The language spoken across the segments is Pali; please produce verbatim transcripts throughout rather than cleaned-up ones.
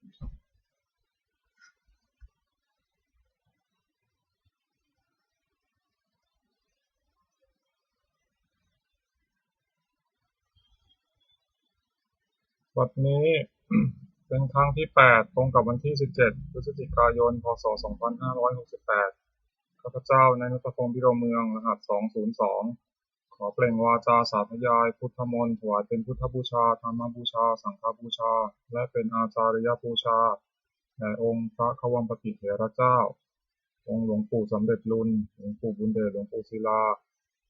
วันนี้ เป็นครั้งที่แปด ตรงกับวันที่สิบเจ็ด พฤศจิกายน พ.ศ. สองพันห้าร้อยหกสิบแปด ข้าพเจ้านายณัฐพงษ์ พิรมเมือง รหัส สองศูนย์สอง ขอเปล่งวาจาสาธยายพุทธมนต์ ถวายเป็นพุทธบูชา ธรรมบูชา สังฆบูชา และเป็นอาจาริยบูชาแด่องค์พระควัมปติเถระเจ้า องค์หลวงปู่สำเร็จลุน หลวงปู่บุญเดช หลวงปู่ศิลา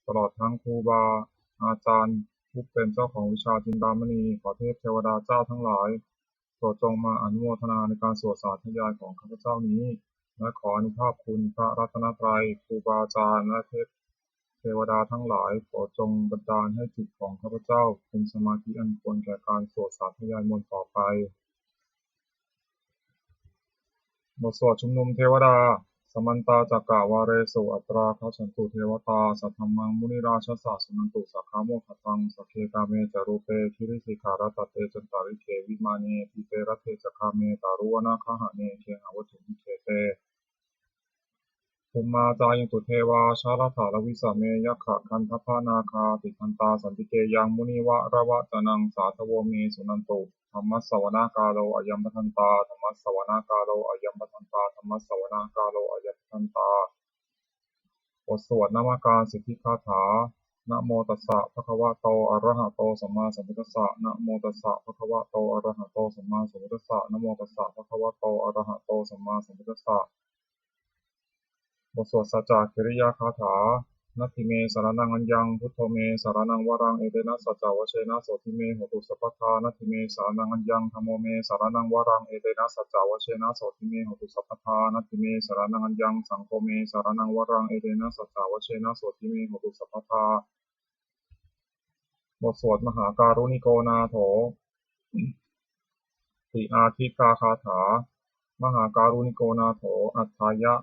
ตลอดทั้งครูบาอาจารย์ผู้เป็นเจ้าของวิชาจินดามณี ขอเทพเทวดาเจ้าทั้งหลาย โปรดจงมาอนุโมทนาในการสวดสาธยายของข้าพเจ้านี้ และขออานุภาพคุณพระรัตนตรัย ครูบาอาจารย์ และเทพเทวดาทั้งหลาย โปรดจงบันดาลให้จิตของข้าพเจ้าเป็นสมาธิอันควรแก่การสวดสาธยายมนต์ต่อไป บทสวดชุมนุมเทวดา Samantā cakkavāḷesu atrāgacchantu devatā, saddhammaṃ munirājassa suṇantu saggamokkhadaṃ. Sagge kāme ca rūpe girisikharataṭe cantalikkhe vimāne, dīpe raṭṭhe ca gāme taruvanagahane gehavatthumhi khette, bhummā cāyantu devā jalathalavisame yakkhagandhabbanāgā, tiṭṭhantā santike yaṃ munivaravacanaṃ sādhavo me suṇantu. Dhammassavanakālo ayam bhadantā, dhammassavanakālo ayam bhadantā, dhammassavanakālo ayam bhadantā. บทสวดนมการสิทธิคาถา Namo tassa bhagavato arahato sammāsambuddhassa. Namo tassa bhagavato arahato sammāsambuddhassa. Namo tassa bhagavato arahato sammāsambuddhassa. บทสวดสัจจกิริยาคาถา Natthi me saraṇaṃ aññaṃ, buddho me saraṇaṃ varaṃ, etena saccavajjena sotthi me hotu sabbadā. Natthi me saraṇaṃ aññaṃ, dhammo me saraṇaṃ varaṃ, etena saccavajjena sotthi me hotu sabbadā. Natthi me saraṇaṃ aññaṃ, saṅgho me saraṇaṃ varaṃ, etena saccavajjena sotthi me hotu sabbadā. บทสวดมหาการุณิโกนาโถติอาทิกาคาถา Mahākāruṇiko nātho atthāya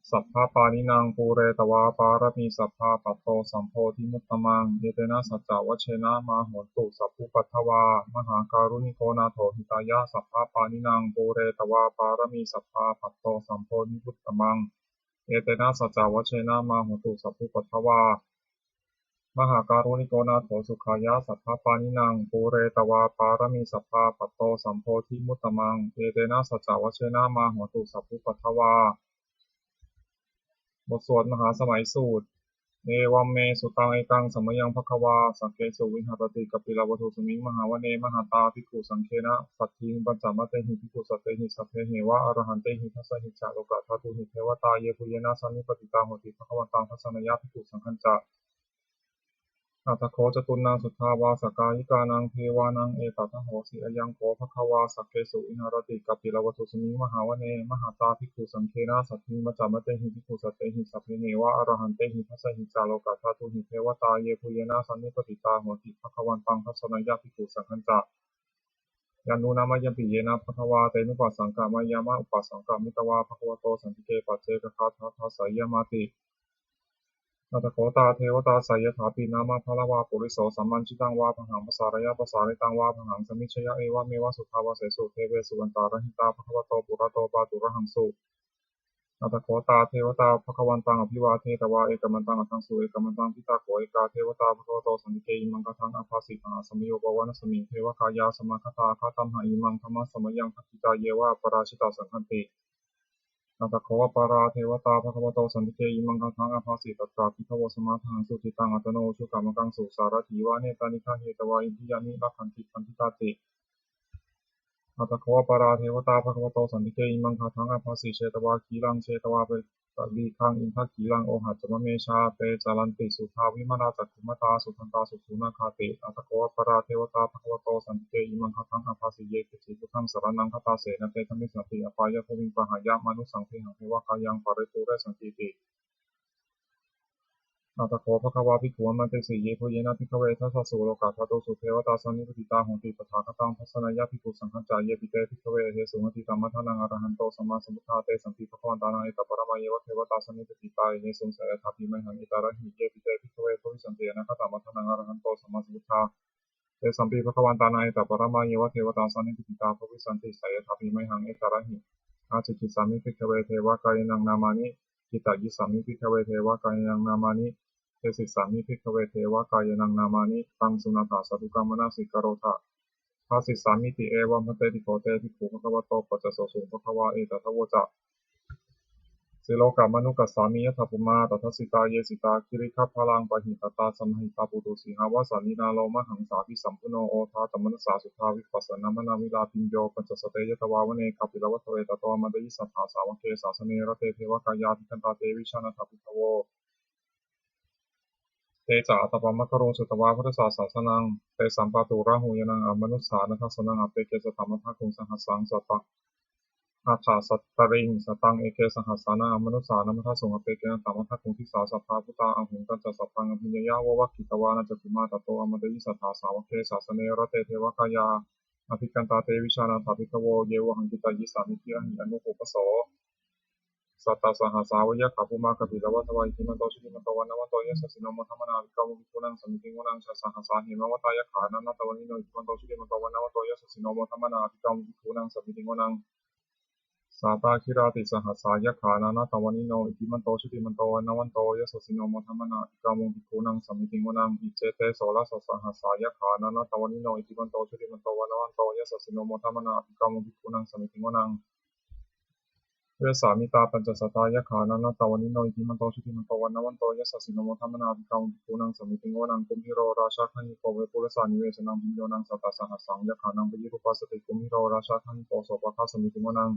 sabbapāṇinaṃ, pūretvā pāramī sabbā patto sambodhimuttamaṃ, etena saccavajjena mā hontu sabbupaddavā. Mahākāruṇiko nātho hitāya sabbapāṇinaṃ, pūretvā pāramī sabbā patto sambodhimuttamaṃ, etena saccavajjena mā hontu sabbupaddavā. Mahākāruṇiko nātho sukhāya sabbapāṇinaṃ, pūretvā pāramī sabbā patto sambodhimuttamaṃ, etena saccavajjena mā hontu sabbupaddavā. บทสวดมหาสมัยสูตร Evaṃ me sutaṃ. Ekaṃ samayaṃ bhagavā sakkesu viharati kapilavatthusmiṃ mahāvane mahatā bhikkhusaṅghena saddhiṃ pañcamattehi bhikkhusatehi sabbeheva arahantehi. Dasahi ca lokadhātūhi devatā yebhuyyena sannipatitā honti bhagavantaṃ dassanāya bhikkhusaṅghañca. Atha kho catunnaṃ suddhāvāsakāyikānaṃ devānaṃ etadahosi: Ayaṃ kho bhagavā sakkesu viharati kapilavatthusmiṃ mahāvane mahatā bhikkhusaṅghena saddhiṃ pañcamattehi bhikkhusatehi sabbeheva arahantehi. Dasahi ca lokadhātūhi devatā yebhuyyena sannipatitā honti bhagavantaṃ dassanāya bhikkhusaṅghañca. Yannūna mayampi yena bhagavā tenupasaṅkameyyāma, upasaṅkamitvā bhagavato santike paccekagāthā bhāseyyāmāti. Atha kho tā devatā seyyathāpi nāma balavā puriso sammiñjitaṃ vā bāhaṃ pasāreyya, pasāritaṃ vā bāhaṃ sammiñjeyya, evameva suddhāvāsesu devesu antarahitā bhagavato purato pāturahaṃsu. Atha kho tā devatā bhagavantaṃ abhivādetvā ekamantaṃ aṭṭhaṃsu. Ekamantaṃ ṭhitā kho ekā devatā bhagavato santike imaṃ gāthaṃ abhāsi: Mahāsamayo pavanasmiṃ, devakāyā samāgatā; āgatamha imaṃ dhammasamayaṃ, dakkhitāyeva aparājitasaṅghanti. Atha kho aparā devatā bhagavato santike imaṃ gāthaṃ abhāsi: Tatra bhikkhavo samādahaṃsu, cittaṃ attano ujukamakaṃsu; sārathīva nettāni gahetvā, indriyāni rakkhanti paṇḍitāti. Atha kho aparā devatā bhagavato santike imaṃ gāthaṃ abhāsi: Chetvā khīlaṃ chetvā palighaṃ, indakhīlaṃ ohaccamanejā; te caranti suddhā vimalā, cakkhumatā sudantā susunāgāti. Atha kho aparā devatā bhagavato santike imaṃ gāthaṃ abhāsi: Ye keci buddhaṃ saraṇaṃ gatāse, na te gamissanti apāyabhūmiṃ; pahāya mānusaṃ dehaṃ, devakāyaṃ paripūressantīti. Atha kho bhagavā bhikkhū āmantesi: Yebhuyyena bhikkhave dasasu lokadhātūsu devatā sannipatitā honti tathāgataṃ dassanāya bhikkhusaṅghañca. Yepi te bhikkhave ahesuṃ atītamaddhānaṃ arahanto sammāsambuddhā, tesampi bhagavantānaṃ etaparamāyeva devatā sannipatitā ahesuṃ, seyyathāpi mayhaṃ etarahi. Yepi te bhikkhave bhavissanti anāgatamaddhānaṃ arahanto sammāsambuddhā, Tesampi bhagavantānaṃ etaparamāyeva devatā sannipatitā bhavissanti, seyyathāpi mayhaṃ etarahi. Ācikkhissāmi bhikkhave devakāyānaṃ nāmāni, kittayissāmi bhikkhave devakāyānaṃ nāmāni, desissāmi bhikkhave devakāyānaṃ nāmāni, taṃ suṇātha sādhukaṃ manasikarotha, bhāsissāmīti. Evaṃ bhanteti kho te bhikkhū bhagavato paccassosuṃ. Bhagavā etadavoca: Silokamanukassāmi, yattha bhummā tadassitā; ye sitā girigabbharaṃ, pahitattā samāhitā. Puthū sīhāva sallīnā, lomahaṃsābhisambhuno; odātamanasā suddhā, vippasannamanāvilā. Bhiyyo pañcasate ñatvā, vane kāpilavatthave; tato āmantayi satthā, sāvake sāsane rate. Devakāyā abhikkantā, te vijānātha bhikkhavo; te ca ātappamakaruṃ, sutvā buddhassa sāsanaṃ. Tesampāturahu ñāṇaṃ, amanussāna dassanaṃ; appeke satamaddakkhuṃ, sahassaṃ sata atha sattariṃ. Sataṃ eke sahassānaṃ, amanussānamaddasuṃ; appekenantamaddakkhuṃ, disā sabbā phuṭā ahuṃ. Tañca sabbaṃ abhiññāya, vavakkhitvāna cakkhumā; tato āmantayi satthā, sāvake sāsane rate. Devakāyā abhikkantā, te vijānātha bhikkhavo; ye vohaṃ kittayissāmi, girāhi anupubbaso. Sattasahassā va yakkhā, bhummā kāpilavatthavā; iddhimanto jutimanto, vaṇṇavanto yasassino; modamānā abhikkāmuṃ, bhikkhūnaṃ samitiṃ vanaṃ. Chasahassā hemavatā, yakkhā nānattavaṇṇino; iddhimanto jutimanto, vaṇṇavanto yasassino; modamānā abhikkāmuṃ, bhikkhūnaṃ samitiṃ vanaṃ. Sātāgirā tisahassā, yakkhā nānattavaṇṇino; iddhimanto jutimanto, vaṇṇavanto yasassino; modamānā abhikkāmuṃ, bhikkhūnaṃ samitiṃ vanaṃ. Iccete soḷasasahassā, yakkhā nānattavaṇṇino; iddhimanto jutimanto, vaṇṇavanto yasassino; modamānā abhikkāmuṃ, bhikkhūnaṃ samitiṃ vanaṃ. Vessāmittā pañcasatā, yakkhā nānattavaṇṇino; iddhimanto jutimanto, vaṇṇavanto yasassino; modamānā abhikkāmuṃ, bhikkhūnaṃ samitiṃ vanaṃ. Kumbhīro rājagahiko, vepullassa nivesanaṃ; bhiyyo naṃ satasahassaṃ, yakkhānaṃ payirupāsati; kumbhīro rājagahiko, sopāga samitiṃ vanaṃ.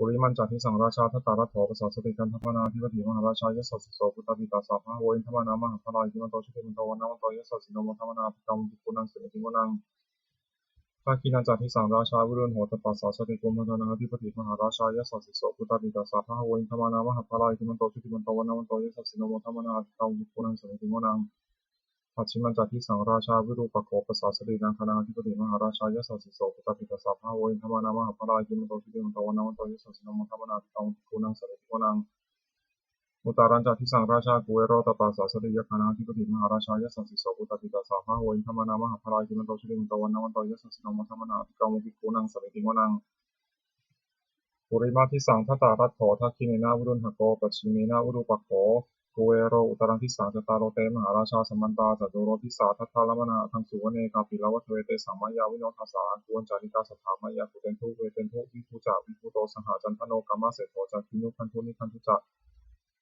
Purimañca disaṃ rājā, dhataraṭṭho pasāsati; gandhabbānaṃ adhipati, mahārājā yasassi so. Puttāpi tassa bahavo, indanāmā mahabbalā; iddhimanto jutimanto, vaṇṇavanto yasassino; modamānā abhikkāmuṃ, bhikkhūnaṃ samitiṃ vanaṃ. Dakkhiṇañca disaṃ rājā, virūḷho tappasāsati; kumbhaṇḍānaṃ adhipati, mahārājā yasassi so. Puttāpi tassa bahavo, indanāmā mahabbalā; iddhimanto jutimanto, vaṇṇavanto yasassino; modamānā abhikkāmuṃ, bhikkhūnaṃ samitiṃ vanaṃ. Pacchimañca disaṃ rājā, virūpakkho pasāsati; nāgānaṃ adhipati, mahārājā yasassi so. Puttāpi tassa bahavo, indanāmā mahabbalā; iddhimanto jutimanto, vaṇṇavanto yasassino; modamānā abhikkāmuṃ, bhikkhūnaṃ samitiṃ vanaṃ. Uttarañca disaṃ rājā, kuvero tappasāsati; yakkhānaṃ adhipati, mahārājā yasassi so. Puttāpi tassa bahavo, indanāmā mahabbalā; iddhimanto jutimanto, vaṇṇavanto yasassino; modamānā abhikkāmuṃ, bhikkhūnaṃ samitiṃ vanaṃ. Purimaṃ disaṃ dhataraṭṭho, dakkhiṇena virūḷhako; pacchimena virūpakkho, kuvero uttaraṃ disaṃ. Cattāro te mahārājā, samantā caturo disā; daddallamānā aṭṭhaṃsu, vane kāpilavatthave. Tesaṃ māyāvino dāsā, āgū vañcanikā saṭhā; māyā kuṭeṇḍu veṭeṇḍu, viṭū ca viṭuṭo saha; candano kāmaseṭṭho ca, kinnughaṇḍu nighaṇḍu ca;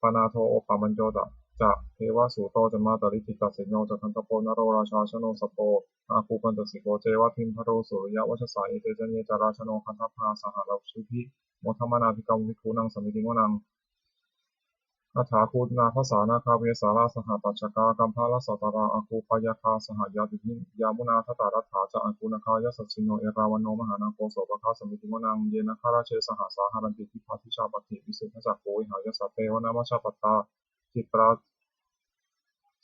panādo opamañño ca, devasūto ca mātali; cittaseno ca gandhabbo, naḷorājā janosabho; āgū pañcasikho ceva, timbarū suriyavacchasā. Ete caññe ca rājāno, gandhabbā saha rājubhi; modamānā abhikkāmuṃ, bhikkhūnaṃ samitiṃ vanaṃ. Athāgū nābhasā nāgā, vesālā sahatacchakā; kambalassatarā āgū, pāyāgā saha ñātibhi. Yāmunā dhataraṭṭhā ca, āgū nāgā yasassino; erāvaṇo mahānāgo, sopāga samitiṃ vanaṃ. Ye nāgarāje sahasā haranti, dibbā dijā pakkhi visuddhacakkhū; vehāyasā te vanamajjhapattā, citrā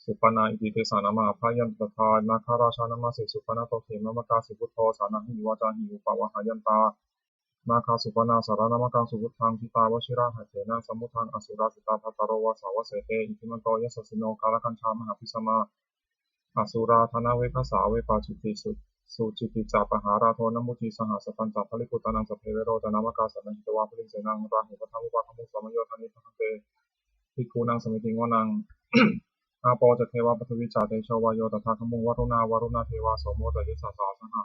supaṇṇā iti tesa nāmaṃ. Abhayantadā nāgarājānamāsi, supaṇṇato khemamakāsi buddho; sānāhi vācāhi upavhayantā, nāgā supaṇṇā saraṇamakaṃsu buddhaṃ. Jitā vajirahatthena, samuddaṃ asurā sitā; bhātaro vāsavassete, iddhimanto yasassino; kālakañjā mahābhismā, asurā dānaveghasā; vepacitti su- sucitti ca, pahārādo namucī saha. Satañca baliputtānaṃ, sabbe verocanāmakā; sannayhitvā baliṃ senaṃ, rāhubhaddamupāgamuṃ; samayodāni bhaddante, bhikkhūnaṃ samitiṃ vanaṃ. Āpo ca devā paṭhavī ca, tejo vāyo tadāgamuṃ; varuṇā vāruṇā devā, somo ca yasasā saha.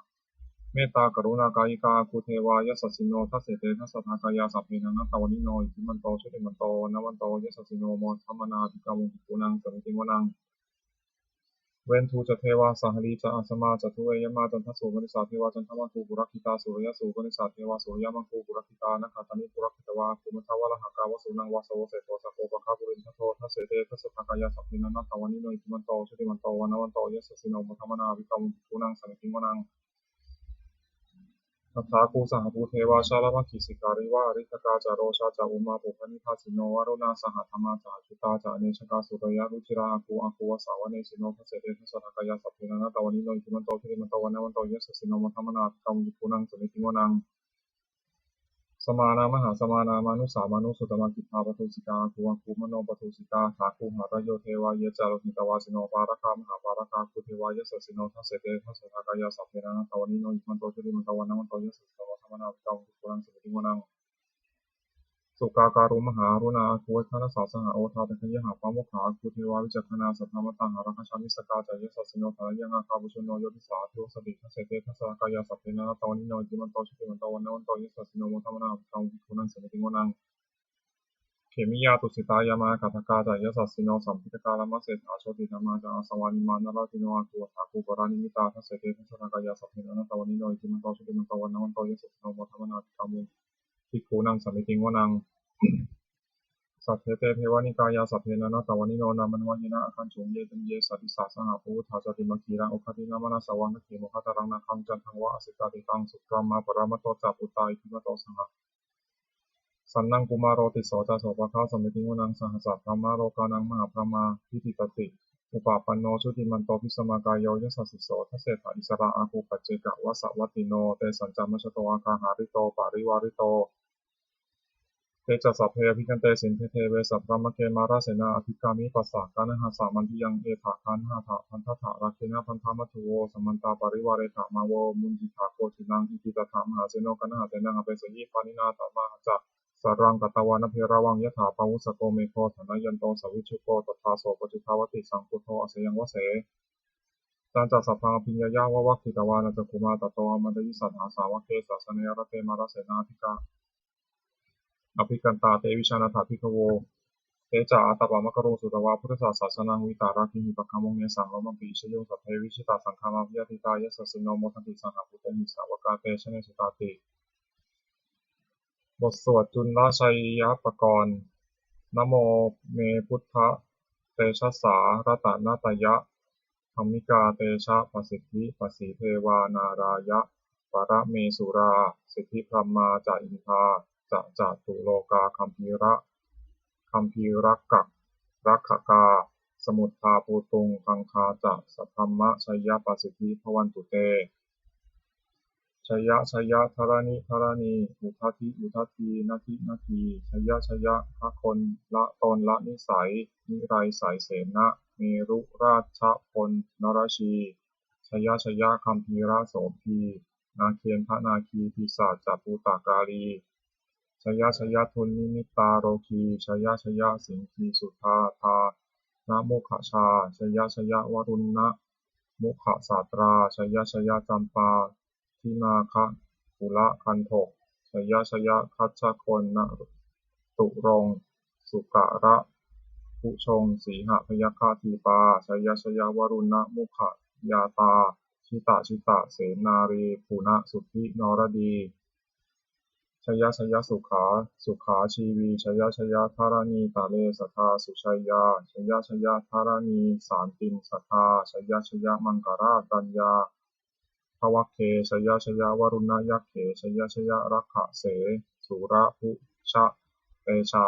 Mettākaruṇākāyikā, āgū devā yasassino; dasete dasadhā kāyā, sabbe nānattavaṇṇino; iddhimanto jutimanto, vaṇṇavanto yasassino; modamānā abhikkāmuṃ, bhikkhūnaṃ samitiṃ vanaṃ. Veṇḍū ca devā sahalī ca, asamā ca duve yamā; candassūpanisā devā, candamāgū purakkhitā; suriyassūpanisā devā, suriyamāgū purakkhitā; nakkhattāni purakkhitvā, āgū mandavalāhakā; vasūnaṃ vāsavo seṭṭho, sakkopāga purindado; dasete dasadhā kāyā, sabbe nānattavaṇṇino; iddhimanto jutimanto, vaṇṇavanto yasassino; modamānā abhikkāmuṃ, bhikkhūnaṃ samitiṃ vanaṃ. Athāgū sahabhū devā, jalamaggisikhāriva; ariṭṭhakā ca rojā ca, ummāpupphanibhāsino; varuṇā sahadhammā ca, accutā ca anejakā; sūleyyarucirā āgū, āgū vāsavanesino; dasete dasadhā kāyā, sabbe nānattavaṇṇino; iddhimanto jutimanto, vaṇṇavanto yasassino; modamānā abhikkāmuṃ, bhikkhūnaṃ samitiṃ vanaṃ. Samānā mahāsamānā mānusā mānusuttamā khiḍḍāpadūsikā āgū āgū manopadūsikā athāgū harayo devā ye ca lohitavāsino pāragā mahāpāragā āgū devā yasassino. Dasete dasadhā kāyā sabbe nānattavaṇṇino iddhimanto jutimanto vaṇṇavanto yasassino modamānā abhikkāmuṃ bhikkhūnaṃ samitiṃ vanaṃ. Sukkā karumhā aruṇā āgū veghanasā saha odātagayhā pāmokkhā āgū devā vicakkhaṇā sadāmattā hāragajā missakā ca yasassino thanayaṃ āgā pajjunno yo disā abhivassati. Dasete dasadhā kāyā sabbe nānattavaṇṇino iddhimanto jutimanto vaṇṇavanto yasassino modamānā abhikkāmuṃ bhikkhūnaṃ samitiṃ vanaṃ. Khemiyā tusitā yāmā kaṭṭhakā ca yasassino lambitakā lāmaseṭṭhā jotināmā ca āsavā nimmānaratino āgū athāgū paranimmitā. Dasete dasadhā kāyā sabbe nānattavaṇṇino iddhimanto jutimanto vaṇṇavanto yasassino modamānā abhikkāmuṃ bhikkhūnaṃ samitiṃ vanaṃ. Saṭṭhete devanikāyā sabbe nānattavaṇṇino nāmanvayena āgañchuṃ. Ye caññe sadisā saha pavutthā cātummahīnaṃ oghatiṇṇamanāsavaṃ dakkhemoghataraṃ nāgaṃ candaṃva asitātitaṃ. Subrahmā paramatto ca puttā iddhimato saha sanaṅkumāro tisso ca sopāga samitiṃ vanaṃ. Sahassabrahmalokānaṃ mahābrahmābhitiṭṭhati upapanno jutimanto bhismākāyo yasassi so. Dasettha issarā āgū paccekavasavattino tesañca majjhato āgā hārito parivārito. Te ca sabbe abhikkante sinde deve sabrahmake mārasenā. Abhikkāmi passa kaṇhassa mandiyaṃ etha gaṇhatha bandhatha rāgena bandhamatthu vo samantā parivāretha mā vo muñcittha koci naṃ. Iti tattha mahāseno kaṇhasenaṃ apesayi pāṇinā talamāhacca saraṃ katvāna bheravaṃ yathā pāvussako megho thanayanto savijjuko tadā so paccudāvatti saṅkuddho asayaṃvase. Tañca sabbaṃ abhiññāya vavakkhitvāna cakkhumā tato āmantayi satthā sāvake sāsane rate mārasenā abhikkantā te vijānātha bhikkhavo. Te ca ātappamakaruṃ sutvā buddhassa sāsanaṃ vītarāgehi pakkāmuṃ nesaṃ lomampi iñjayuṃ. Sabbe vijitasaṅgāmā bhayātītā yasassino modanti saha bhūtehi sāvakā te janesutāti. บทสวดจุลชัยยปกรณ์ Namo me buddha tejasā ratanattayadhammikā tejapasiddhi pasīdevā nārāyaparamesurā siddhibrahmā ca indā ca catulokā gambhīra gambhīrakkhakā samuddā bhūtuṃ gaṅgā ca sabrahmajayapasiddhi bhavantu te. Jaya jaya dharaṇi dharaṇī udadhi udadhī nadi nadī. Jaya jaya gagonlatonlanisai niraisaisenna merurājabala narajī. Jaya jaya gambhīrasombhī nāgendanāgī pisācabhūtakālī. Jaya jaya dunnimittarogī. Jaya jaya siṅgīsudādānamukhajā. Jaya jaya varuṇṇamukhasātrā. Jaya jaya campādināgakulagandhok. Jaya jaya gajjagonnaturaṅ sukarabhujaṅ sīhabyagghadīpā. Jaya jaya varuṇṇamukhayātrā. Jita jita senārī punasuddhi naradī. Jaya jaya sukhā sukhā jīvī. Jaya jaya dharaṇītale sadā sujayā. Jaya jaya dharaṇī santin sadā. Jaya jaya maṅkarājaññā bhavagge. Jaya jaya varuṇṇayakkhe. Jaya jaya rakkhase surabhujatejā.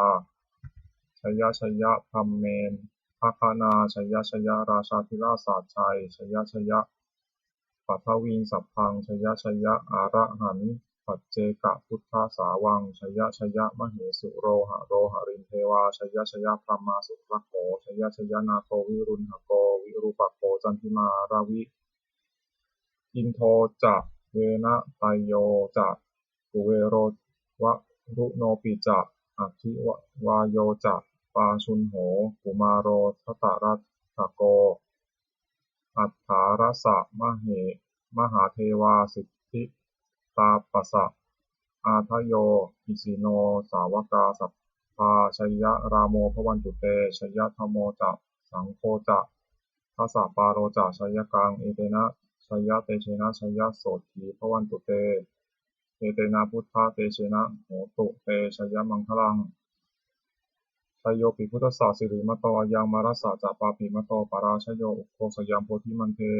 Jaya jaya brahmendagaṇā. Jaya jaya rājādhirājasājjai. Jaya jaya paṭhaviṃ sabbaṃ. Jaya jaya arahaṃ paccekabuddhasāvaṃ. Jaya jaya mahesuro haro harindevā. Jaya jaya brahmā surakkho. Jaya jaya nāgo viruḷhako virūpakkho candimā ravi. Indo ca venateyyo ca kuvero varuṇopi ca aggi vāyo ca pājuṇho kumāro dhataraṭṭhako. Aṭṭhārasa mahe mahādevā siddhitāpasa-ādayo isino sāvakā sabbā jayarāmo bhavantu te. Jayadhammo ca saṅgho ca dasapālo ca jayakaṃ. Etena jayatejena jayasotthī bhavantu te. Etena buddhatejena hotu te jayamaṅgalaṃ. Jayopi buddhassa sirīmato ayaṃ mārassa ca pāpimato parājayo. Ugghosayaṃ bodhimaṇḍe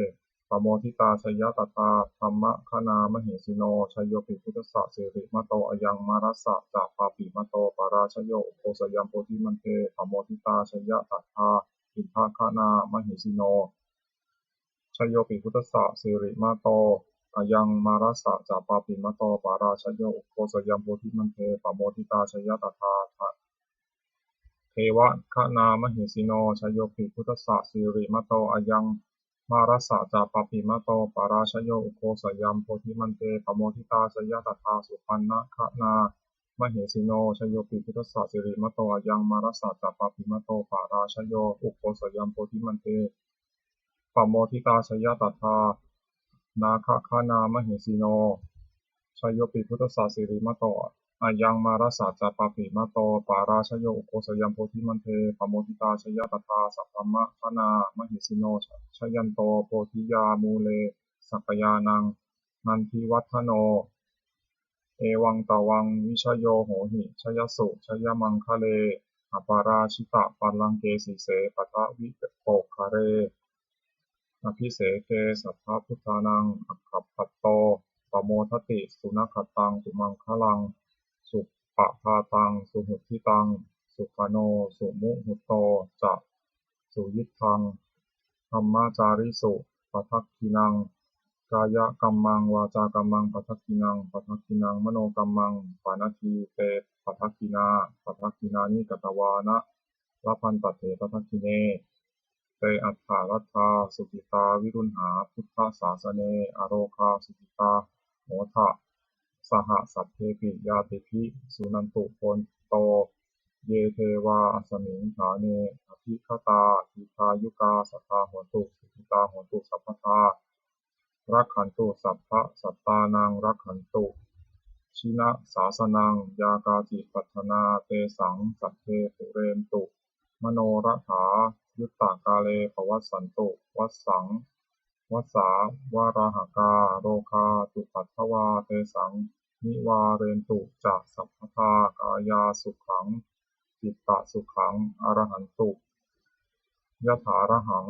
pamoditā jaya tadā brahmagaṇā mahesino. Jayopi buddhassa sirīmato ayaṃ mārassa ca pāpimato parājayo. Ugghosayaṃ bodhimaṇḍe pamoditā jaya tadā indagaṇā mahesino. Jayopi buddhassa sirīmato ayaṃ mārassa ca pāpimato parājayo ugghosayuṃ bodhimaṇḍe pamoditā jayaṃ tadā devagaṇā mahesino. Jayopi buddhassa sirīmato ayaṃ mārassa ca pāpimato parājayo ugghosayuṃ bodhimaṇḍe pamoditā jayaṃ tadā supaṇṇagaṇā mahesino. Jayopi buddhassa sirīmato ayaṃ mārassa ca pāpimato parājayo ugghosayuṃ bodhimaṇḍe pamoditā jayaṃ tadā nāgagaṇā mahesino. Jayopi buddhassa sirīmato ayaṃ mārassa ca pāpimato parājayo ugghosayuṃ bodhimaṇḍe pamoditā jayaṃ tadā sabrahmagaṇā mahesino. Jayanto bodhiyā mūle sakyānaṃ nandivaḍḍhano, evaṃ tvaṃ vijayo hohi jayassu jayamaṅgale, aparājitapallaṅke sīse paṭhavipokkhare abhiseke sabbabuddhānaṃ aggappatto pamodati. Sunakkhattaṃ sumaṅgalaṃ supabhātaṃ suhuṭṭhitaṃ, sukhaṇo sumuhutto ca suyiṭṭhaṃ brahmacārisu. Padakkhiṇaṃ kāyakammaṃ vācākammaṃ padakkhiṇaṃ, padakkhiṇaṃ manokammaṃ paṇidhī te padakkhiṇā, padakkhiṇāni katvāna labhantatthe padakkhiṇe. Te atthaladdhā sukhitā viruḷhā buddhasāsane, arogā sukhitā hotha saha sabbepi ñātibhi. Suṇantu bhonto ye devā asmiṃ ṭhāne adhigatā, dīghāyukā sadā hontu, sukhitā hontu sabbadā, rakkhantu sabbasattānaṃ, rakkhantu jinasāsanaṃ. Yā kāci patthanā tesaṃ sabbe pūrentu manorathā, yuttakāle pavassantu vassaṃ vassāvalāhakā. Rogā cupaddavā tesaṃ nivārentu ca sabbadā, kāyāsukhaṃ cittasukhaṃ arahantu yathārahaṃ.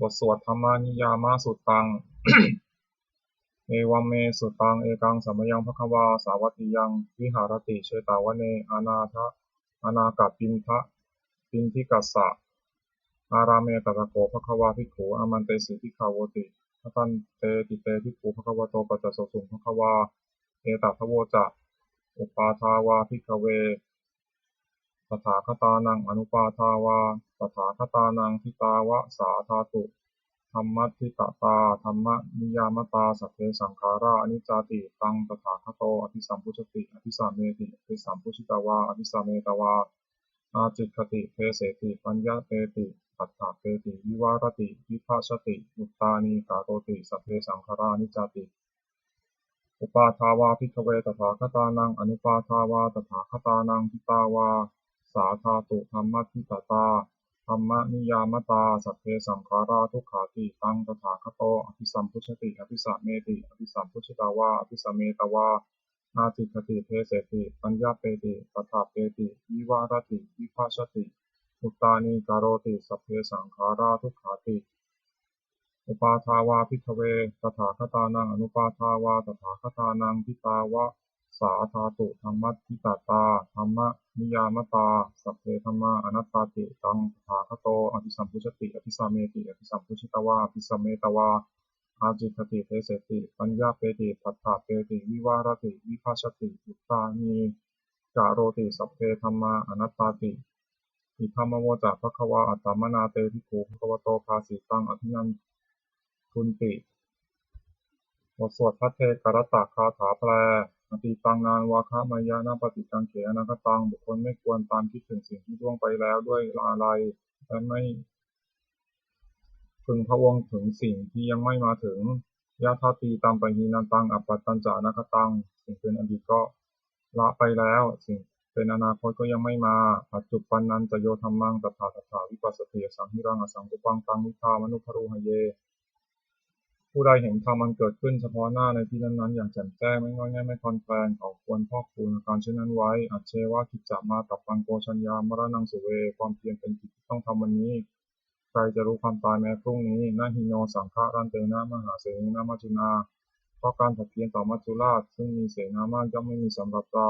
บทสวด Dhammaniyāmasuttaṃ. Evaṃ me sutaṃ. Ekaṃ samayaṃ bhagavā sāvatthiyaṃ viharati jetavane anātha anāthapiṇḍikassa ārāme. Tatra kho bhagavā bhikkhū āmantesi bhikkhavoti. Bhadanteti te bhikkhū bhagavato paccassosuṃ. Bhagavā etadavoca. Uppādā vā bhikkhave tathāgatānaṃ anuppādā vā tathāgatānaṃ, ṭhitāva sā dhātu dhammaṭṭhitatā dhammaniyāmatā, sabbe saṅkhārā aniccāti. Taṃ tathāgato abhisambujjhati abhisameti, abhisambujjhitvā abhisametvā ācikkhati deseti paññapeti paṭṭhapeti vivarati vibhajati uttānīkaroti, sabbe saṅkhārā aniccāti. Uppādā vā bhikkhave tathāgatānaṃ anuppādā vā tathāgatānaṃ, ṭhitāva sā dhātu dhammaṭṭhitatā dhammaniyāmatā, sabbe saṅkhārā dukkhāti. Taṃ tathāgato abhisambujjhati abhisameti, abhisambujjhitvā abhisametvā ācikkhati deseti paññapeti paṭṭhapeti vivarati vibhajati uttānīkaroti, sabbe saṅkhārā dukkhāti. Uppādā vā bhikkhave tathāgatānaṃ anuppādā vā tathāgatānaṃ, ṭhitāva sā dhātu dhammaṭṭhitatā dhammaniyāmatā, sabbe dhammā anattāti. Taṃ tathāgato abhisambujjhati abhisameti, abhisambujjhitvā abhisametvā ācikkhati deseti paññapeti paṭṭhapeti vivarati vibhajati uttānīkaroti, sabbe dhammā anattāti. Idamavoca bhagavā. Attamanā te bhikkhū bhagavato bhāsitaṃ abhinandunti. บทสวดภัทเทกรัตตคาถาแปล Atītaṃ nānvāgameyya nappaṭikaṅkhe anāgataṃ. บุคคลไม่ควรตามคิดถึงสิ่งที่ล่วงไปแล้วด้วยอาลัย และไม่พึงพะวงถึงสิ่งที่ยังไม่มาถึง Yadatītampahīnantaṃ appattañca anāgataṃ. สิ่งเป็นอดีตก็ละไปแล้ว สิ่งเป็นอนาคตก็ยังไม่มา Paccuppannañca yo dhammaṃ tattha tattha vipassati, asaṃhiraṃ asaṅkuppaṃ taṃ viddhā manubrūhaye. ผู้ใดเห็นธรรมอันเกิดขึ้นเฉพาะหน้าในที่นั้นๆ อย่างแจ่มแจ้ง ไม่ง่อนแง่น ไม่คลอนแคลน เขาควรพอกพูนอาการเช่นนั้นไว้ Ajjeva kiccamātappaṃ ko jaññā maraṇaṃ suve. ความเพียรเป็นกิจที่ต้องทำวันนี้ ใครจะรู้ความตายแม้พรุ่งนี้ Na hi no saṅgarantena mahāsenena maccunā. เพราะการผัดเพี้ยนต่อมัจจุราช ซึ่งมีเสนามาก ย่อมไม่มีสำหรับเรา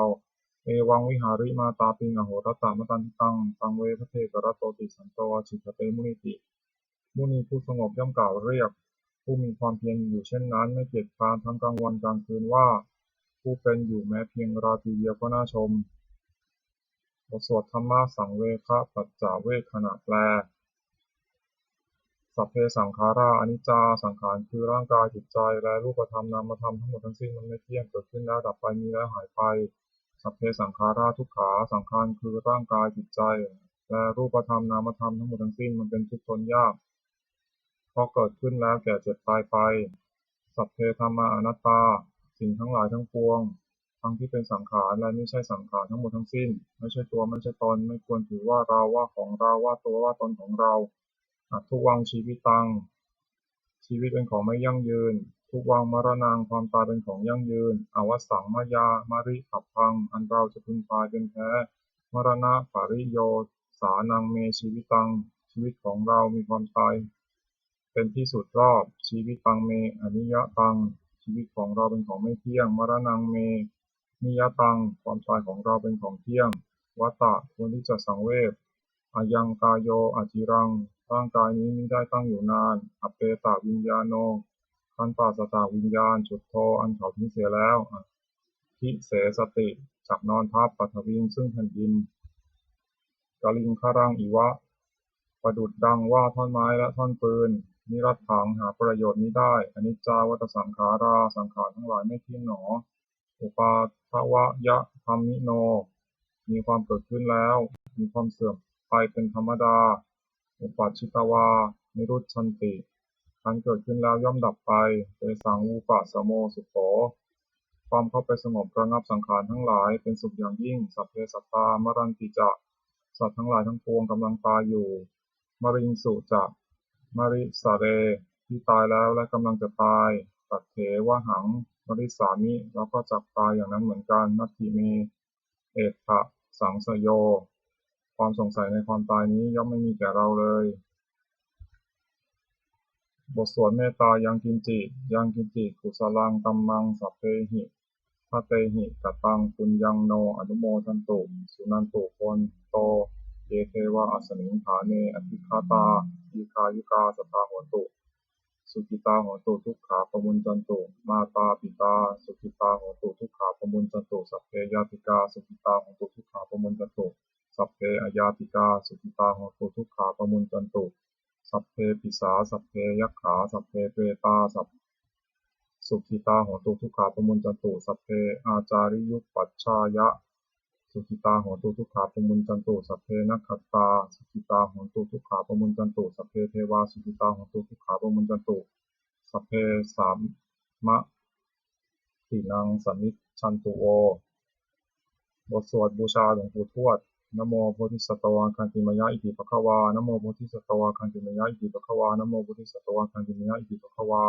Evaṃ vihārimātāpiṃ ahorattamatanditaṃ, taṃ ve bhaddekarattoti santo ācikkhate munīti. มุนีผู้สงบย่อมกล่าวเรียก ผู้มีความเพียรอยู่เช่นนั้นไม่เกียจคร้านทั้งกลางวันกลางคืนว่า ผู้เป็นอยู่แม้เพียงราตรีเดียวก็น่าชม บทสวดธรรมสังเวคปัจจเวกขณะแปล Sabbe saṅkhārā aniccā สังขารคือร่างกายจิตใจ และรูปธรรมนามธรรมทั้งหมดทั้งสิ้นมันไม่เที่ยง เกิดขึ้นแล้วดับไปมีแล้วหายไป Sabbe saṅkhārā dukkhā สังขารคือร่างกายจิตใจ และรูปธรรมนามธรรมทั้งหมดทั้งสิ้นมันเป็นทุกข์ทนยาก เพราะเกิดขึ้นแล้วแก่เจ็บตายไป Sabbe dhammā anattā สิ่งทั้งหลายทั้งปวง ทั้งที่เป็นสังขารและไม่ใช่สังขารทั้งหมดทั้งสิ้น ไม่ใช่ตัวไม่ใช่ตน ไม่ควรถือว่าเราว่าของเราว่าตัวว่าตนของเรา Addhuvaṃ jīvitaṃ ชีวิตเป็นของไม่ยั่งยืน Dhuvaṃ maraṇaṃ ความตายเป็นของยั่งยืน Avassaṃ mayā maritabbaṃ อันเราจะพึงตายเป็นแท้ Maraṇapariyosānaṃ me jīvitaṃ ชีวิตของเรามีความตายเป็นที่สุดรอบ Jīvitaṃ me aniyataṃ ชีวิตของเราเป็นของไม่เที่ยง Maraṇaṃ me niyataṃ ความตายของเราเป็นของเที่ยง Vata ควรที่จะสังเวช Ayaṃ kāyo aciraṃ ร่างกายนี้มิได้ตั้งอยู่นาน Apetaviññāṇo ครั้นปราศจากวิญญาณ Chuḍḍho อันเขาทิ้งเสียแล้ว Adhisessati จักนอนทับ Paṭhaviṃ ซึ่งแผ่นดิน Kaliṅgaraṃ iva ประดุจดังว่าท่อนไม้และท่อนฟืน Niratthaṃ หาประโยชน์มิได้ Aniccā vata saṅkhārā สังขารทั้งหลายไม่เที่ยงหนอ Uppādavayadhammino มีความเกิดขึ้นแล้ว มีความเสื่อมไปเป็นธรรมดา Uppajjitvā nirujjhanti ครั้นเกิดขึ้นแล้วย่อมดับไป Tesaṃ vūpasamo sukho ความเข้าไปสงบระงับสังขารทั้งหลายเป็นสุขอย่างยิ่ง Sabbe sattā maranti ca สัตว์ทั้งหลายทั้งปวงกำลังตายอยู่ Mariṃsu ca marissare ที่ตายแล้วและกำลังจะตาย Tathevāhaṃ marissāmi แล้วก็จักตายอย่างนั้นเหมือนกัน Natthi me ettha saṃsayo ความสงสัยในความตายนี้ย่อมไม่มีแก่เราเลย บทสวดเมตตา Yaṅkiñci Yaṅkiñci kusalaṃ kammaṃ sabbehi katehi kataṃ puññaṃ no anumodantu. Suṇantu bhonto ye devā asmiṃ ṭhāne adhigatā dīghāyukā sadā hontu. Sukhitā hontu dukkhā pamuñcantu. Mātā pitā sukhitā hontu dukkhā pamuñcantu. Sabbe ñātikā sukhitā hontu dukkhā pamuñcantu. Sabbe aññātikā sukhitā hontu dukkhā pamuñcantu. Sabbe pisā sabbe yakkhā sabbe petā sab sukhitā hontu dukkhā pamuñcantu. Sabbe ācariyupajjhāya sukhitā hontu dukkhā pamuñcantu. Sabbe nakkhattā sukhitā hontu dukkhā pamuñcantu. Sabbe devā sukhitā hontu dukkhā pamuñcantu. Sabbe sampattīnaṃ samijjhantu vo. บทสวดบูชาหลวงปู่ทวด Namo bodhisatto āgantimāya iti bhagavā. Namo bodhisatto āgantimāya iti bhagavā. Namo bodhisatto āgantimāya iti bhagavā.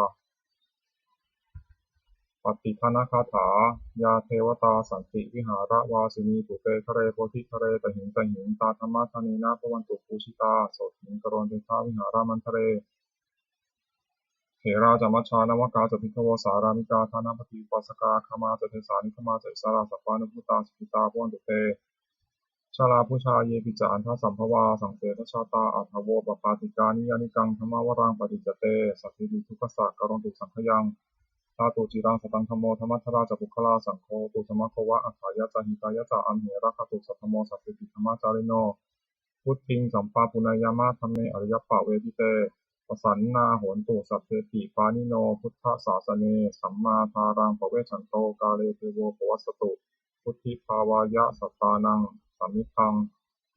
Pattidānagāthā. Yā devatā santi vihāravāsinī pubbe ghare bodhighare tahiṃ tahiṃ, tā dhammadānena bhavantu pūjitā sotthiṃ karontedha vihāramaṇḍale. Therā ca majjhā navakā ca bhikkhavo, sārāmikā dānapatī upāsakā, gāmā ca desā nigamā ca issarā, sappāṇabhūtā sukhitā bhavantu te. Jalābujā yepi ca aṇḍasambhavā, saṃsedajātā athavopapātikā, niyyānikaṃ dhammavaraṃ paṭicca te, sabbīti dukkhassa karontu saṅkhayaṃ. Ṭhātu ciraṃ sataṃ dhammo, dhammaddharā ca puggalā, saṅgho hotu samaggo va, atthāya ca hitāya ca. Amhe rakkhatu saddhammo, sabbepi dhammacārino, vuḍḍhiṃ sampāpuṇeyyāma, dhamme ariyappavedite. Pasannā hontu sabbepi pāṇino buddhasāsane, sammā dhāraṃ pavecchanto, kāle devo pavassatu, vuḍḍhibhāvāya sattānaṃ, samiddhaṃ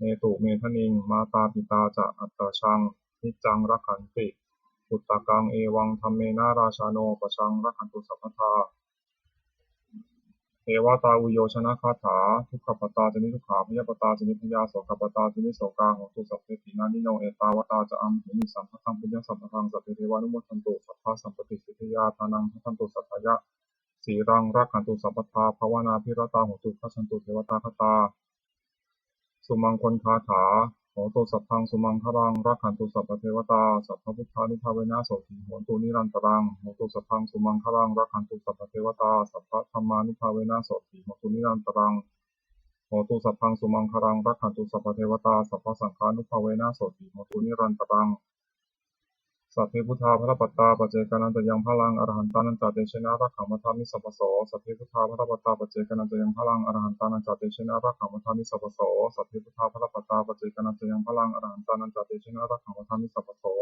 netu medaniṃ. Mātā pitā ca atrajaṃ, niccaṃ rakkhanti puttakaṃ, evaṃ dhammena rājāno, pajaṃ rakkhantu sabbadā. Devatāuyyojanagāthā. Dukkhappattā ca niddukkhā, bhayappattā ca nibbhayā, sokappattā ca nissokā, hontu sabbepi pāṇino. Ettāvatā ca amhehi, sambhataṃ puññasampadaṃ, sabbe devānumodantu, sabbasampattisiddhiyā. Dānaṃ dadantu saddhāya, sīlaṃ rakkhantu sabbadā, bhāvanābhiratā hontu, gacchantu devatāgatā. Sumaṅgalagāthā. Hotu sabbaṃ sumaṅgalaṃ, rakkhantu sabbadevatā, sabbabuddhānubhāvena, sotthī hontu nirantaraṃ. Hotu sabbaṃ sumaṅgalaṃ, rakkhantu sabbadevatā, sabbadhammānubhāvena, sotthī hontu nirantaraṃ. Hotu sabbaṃ sumaṅgalaṃ, rakkhantu sabbadevatā, sabbasaṅghānubhāvena, sotthī hontu nirantaraṃ. Sabbe buddhā balappattā paccekānañca yaṃ balaṃ arahantānañca tejena rakkhaṃ bandhāmi sabbaso. Sabbe buddhā balappattā paccekānañca yaṃ balaṃ arahantānañca tejena rakkhaṃ bandhāmi sabbaso. Sabbe buddhā balappattā paccekānañca yaṃ balaṃ arahantānañca tejena rakkhaṃ bandhāmi sabbaso.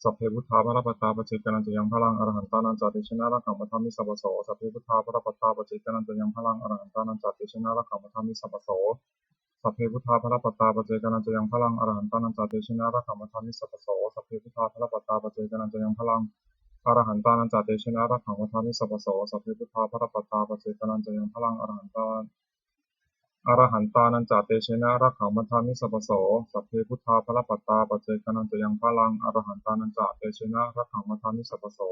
Sabbe buddhā balappattā paccekānañca yaṃ balaṃ arahantānañca tejena rakkhaṃ bandhāmi sabbaso. Sabbe buddhā balappattā paccekānañca yaṃ balaṃ arahantānañca tejena rakkhaṃ bandhāmi sabbaso. Sabbe buddhā balappattā paccekānañca yaṃ balaṃ arahantānañca tejena rakkhaṃ bandhāmi sabbaso. Sabbe buddhā balappattā paccekānañca yaṃ balaṃ arahantānañca tejena rakkhaṃ bandhāmi sabbaso. Sabbe buddhā balappattā paccekānañca yaṃ balaṃ arahantā arahantānañca tejena rakkhaṃ bandhāmi sabbaso. Sabbe buddhā balappattā paccekānañca yaṃ balaṃ arahantānañca tejena rakkhaṃ bandhāmi sabbaso.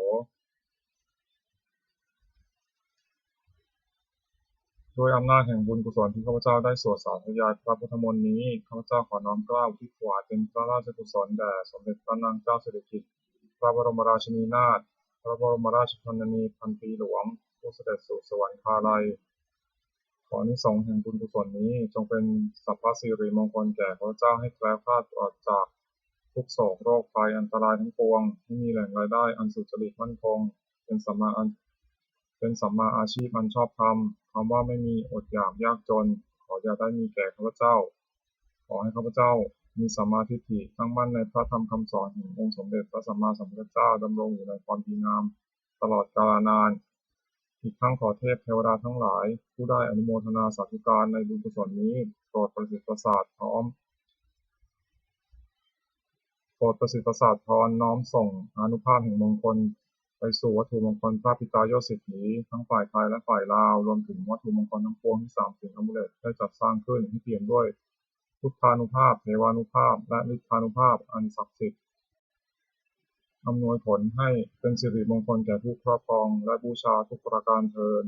ด้วยอำนาจแห่งบุญกุศลที่ข้าพเจ้าได้สวดสาธยายพระพุทธมนต์นี้ ข้าพเจ้าขอน้อมเกล้าอุทิศถวายเป็นพระราชกุศลแด่สมเด็จพระนางเจ้าสิริกิติ์ พระบรมราชินีนาถ พระบรมราชชนนีพันปีหลวง ผู้เสด็จสู่สวรรคาลัย ขออานิสงส์แห่งบุญกุศลนี้จงเป็นสัพพสิริมงคลแก่ข้าพเจ้า ให้แคล้วคลาดปลอดจากทุกข์โศกโรคภัยอันตรายทั้งปวง ให้มีแหล่งรายได้อันสุจริตมั่นคง เป็นสัมมาอัน เป็นสัมมาอาชีพอันชอบธรรม คำว่าไม่มีอดอยากยากจน ขออย่าได้มีแก่ข้าพเจ้า ขอให้ข้าพเจ้ามีสัมมาทิฏฐิตั้งมั่นในพระธรรมคำสอนแห่งองค์สมเด็จพระสัมมาสัมพุทธเจ้า ดำรงอยู่ในความดีงามตลอดกาลนาน อีกทั้งขอเทพเทวดาทั้งหลาย ผู้ได้อนุโมทนาสาธุการในบุญกุศลนี้ โปรดประสิทธิ์ประสาทพร้อม โปรดประสิทธิ์ประสาทพรน้อมส่งอานุภาพแห่งมงคล ไปสู่วัตถุมงคลพระปิดตาโยชน์เศรษฐี ทั้งฝ่ายไทยและฝ่ายลาว รวมถึงวัตถุมงคลทั้งปวงที่สามสิงห์อามูเลตได้จัดสร้างขึ้น ให้เปี่ยมด้วยพุทธานุภาพ เทวานุภาพ และฤทธานุภาพอันศักดิ์สิทธิ์ อำนวยผลให้เป็นสิริมงคลแก่ผู้ครอบครองและบูชาทุกประการเทอญ